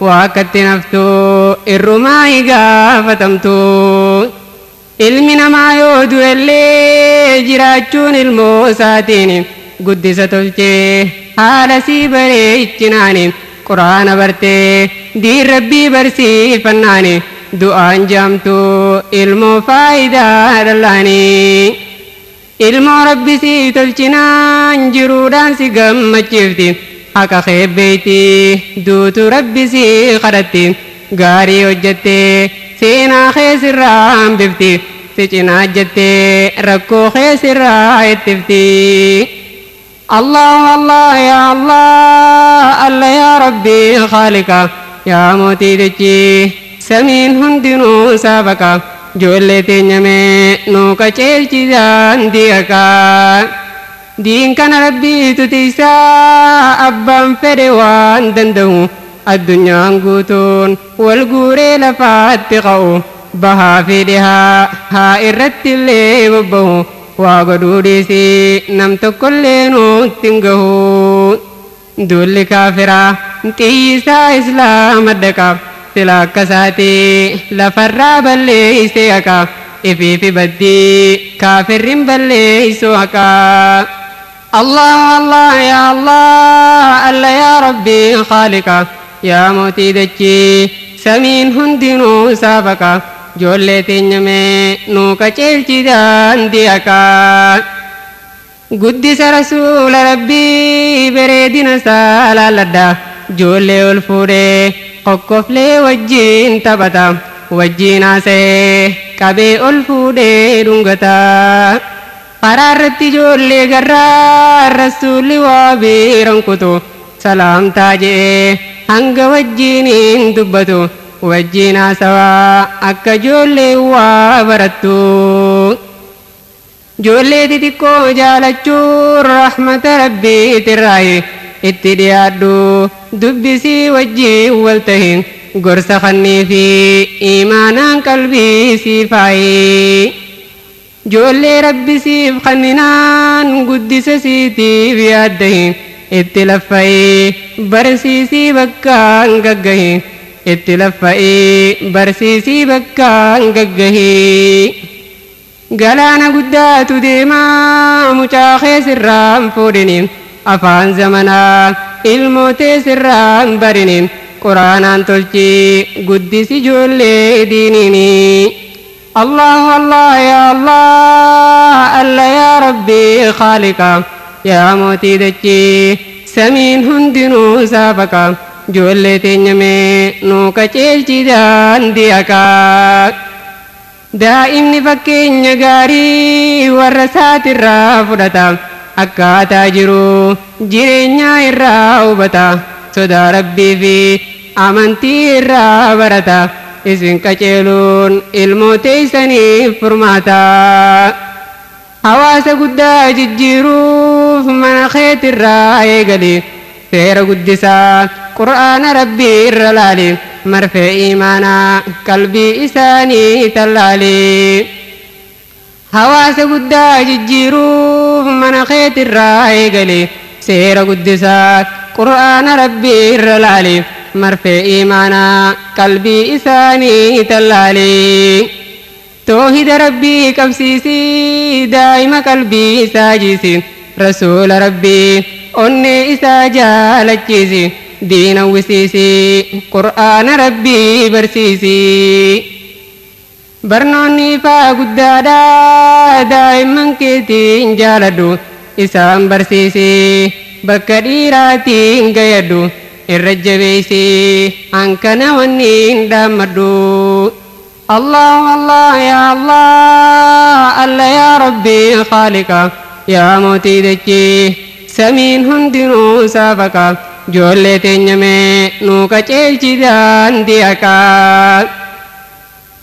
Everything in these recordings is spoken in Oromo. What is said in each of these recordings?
Waa akkatti naftu irrumaa gaafatamtu. Ilmi namaa yoo du'ellee jiraachuun ilmoo isaatiin guddisa tolchee haala sii bareechinaani quraana bartee diin rabbii barsiifannaani du'aan jaamtu ilmoo faayidaa dhallaanii. Ilmoo rabbi sii tolchinaan jiruudhaan si gammachiifti haqa keebbeeyti duutu rabbi sii kadhatti gaarii hojjettee seenaa keesirraa hambifti si cinaa jettee rakkoo keesirraa ittifti. الله الله يا الله الله يا ربي خالقا يا موتي دجي سمين هندنو سابقا joollee teenyamee nuu qaceelchisaan diyakaa diin kana rabbiitu tiisaa abbaan fedhe waan danda'u addunyaan guutuun wal guuree lafaatti qa'u bahaa fi dhihaa haa irratti illee bobba'u waa godhuu dhiisii nam tokkollee nutti hin gahu duulli kaafiraa xiyyisaa islaama dhaqaa sila akkasaatii lafarraa balleeysee haqa ifiifi baddii kaafirrin balleeysu haqa. الله الله يا الله الله يا ربي خالقا يا موتي دجي سمين هندنو سابقا joollee teenyamee nuu qaceelchi daandii haqaa. Guddisa rasuula rabbii bareedina isaa laalladha joollee ol fuudhee qoqqoflee wajjiin taphata wajjiin haasa'ee qabee ol fuudhee dhungata. Karaa irratti ijoollee garraa rasuulli waa biiran kutu salaamtaa je'ee hanga wajjiin dubbatu wajjiin haasawaa akka ijoollee waa barattu. Ijoollee xixiqqoo jaalachuun rahmata rabbiitirraayi itti dhiyaadhu dubbisii wajjiin wal tahi gorsa kannii fi imaanaan qalbii sii faayi. Ijoollee rabbisiif kanninaan guddisa siitiif yaaddahi itti laffa'ii barsiisii bakkaan gaggahi itti laffa'ii barsiisii bakkaan gaggahi. Galaana guddaatu deemaa mucaa keesirraan fuudhini afaan zamanaa ilmoo teessirraan barini quraanaan tolchii guddisi ijoollee diiniini. الله الله يا الله الله يا ربي خالقا يا موتي دجي سمين هندنو سابقا joollee teenyamee nuu qaceelchi daandii haqaa. Daa'imni fakkeenya gaarii warra isaatirraa fudhata akkaataa jiru jireenyaa irraa hubata sodaa rabbii fi amantii irraa barata isin qaceeluun ilmoo teessaniif furmaata. Hawaasa guddaa jijjiiruuf mana keetirraa eegali seera guddisaa qur'aana rabbii irra laali marfee imaanaa qalbii isaanii tallaali. Hawaasa guddaa jijjiiruuf mana keetirraa eegali seera guddisaa qur'aana rabbii irra laali marfee imaanaa qalbii isaanii tallaali. Toohida rabbii qabsiisii daa'ima qalbii isaa jiisi rasuula rabbii onnee isaa jaalachiisi diina uwwisiisi qur'aana rabbii barsiisi. Barnoonni ifaa guddaadha daa'imman keetiin jaaladhu isaan barsiisi bakka dhiiraatiin gayadhu irra jabeessi hankana wanniin dhaammadhu. الله الله يا الله الله يا ربي خالقا يا موتي دجي سمين هندنو سابقا joollee teenyamee nuu qaceelchi daandii haqaa.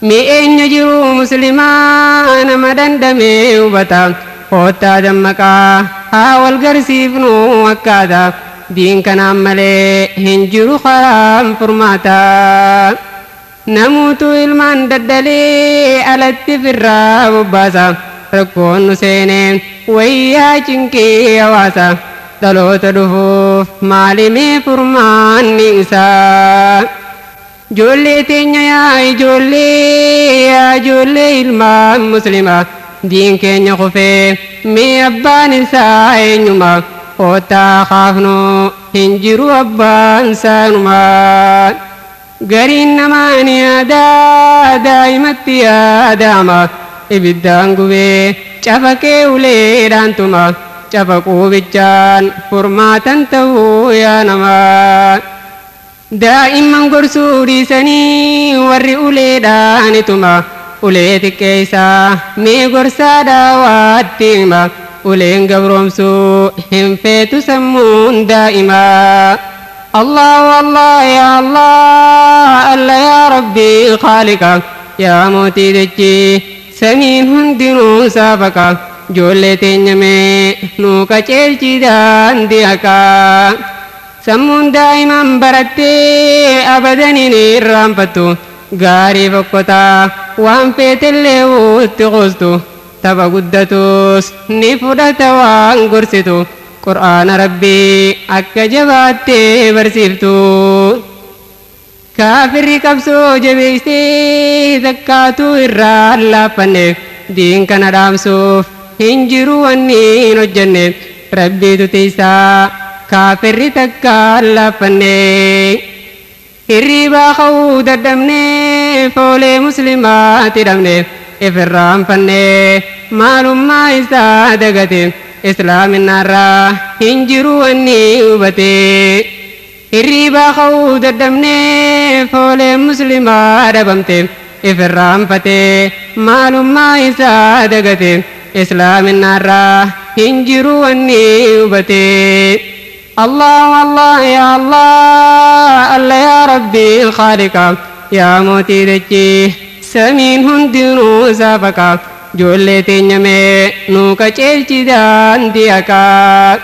Mi'eenya jiru muslimaa nama dandamee hubata koottaa dammaqaa haa wal garsiifnu akkaata diin kanaan malee hin jiru karaan furmaata. Namuutu ilmaan daddalee alatti firraa bobbaasa rakkoon nu seenee wayyaa cinqii hawaasa dhaloota dhufuuf maalimee furmaanni isaa. Ijoollee teenya yaa ijoollee yaa ijoollee ilmaan muslimaa diin keenya kufee mee abbaan isaa eenyuma koottaa kaafnu hin jiru abbaan isaanumaa. Gariin namaa ni yaadaa daa'imatti yaadama ibiddaan gubee cafaqee uleedhaan tuma cafaquu bichaan furmaatan ta'uu yaa namaa. Daa'imman gorsuu dhiisanii warri uleedhaan ituma ulee xiqqeessaa mee gorsaadhaa waatti hima uleen gabroomsuu hin feetu sammuun daa'imaa. الله الله يا الله الله يا ربي خالقا يا موتي دجي سمين هندنو سابقا جولة تنمي نوكا چلچي دان ديكا سمون دائما برتي أبدا نيرامفتو غاري فقطا وان فيتلي وتغزتو تبا قدتوس نفرة وان قرستو قرآن ربي akka jabaattee barsiiftu kaafirri qabsoo jabeessee takkaatu irraa laaffanne diin kana dhaamsuuf hin jiru wanni hin hojjenne rabbiitu tiisaa kaafirri takkaa laaffanne hirribaa ka'uu dadhabne foolee muslimaatti dhabne ifirraanfanne maalummaa isaa dagate islaaminaarraa hin jiru wanni hubate hirribaa ka'uu dadhabne foolee muslimaa dhabamte ifirraanfate maalummaa isaa dagate islaaminaarraa hin jiru wanni hubate. الله الله يا الله الله يا ربي الخالق يا موتي دجي سمين هندنو سابقا ijoollee teenya mee nuu qajeelchi daandii haqaa.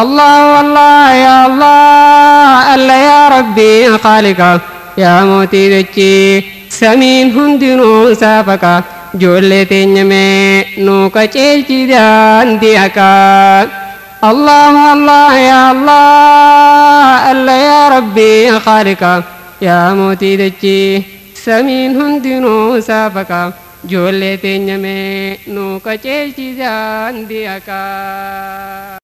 الله الله يا الله الله يا ربي الخالق يا موتي دجي سمين هندنو سابقا ijoollee teenya mee nuu qajeelchi daandii haqaa. الله الله يا الله الله يا ربي الخالق يا موتي دجي سمين هندنو سابقا ijoollee teenya mee nuu qajeelchi daandii haqaa.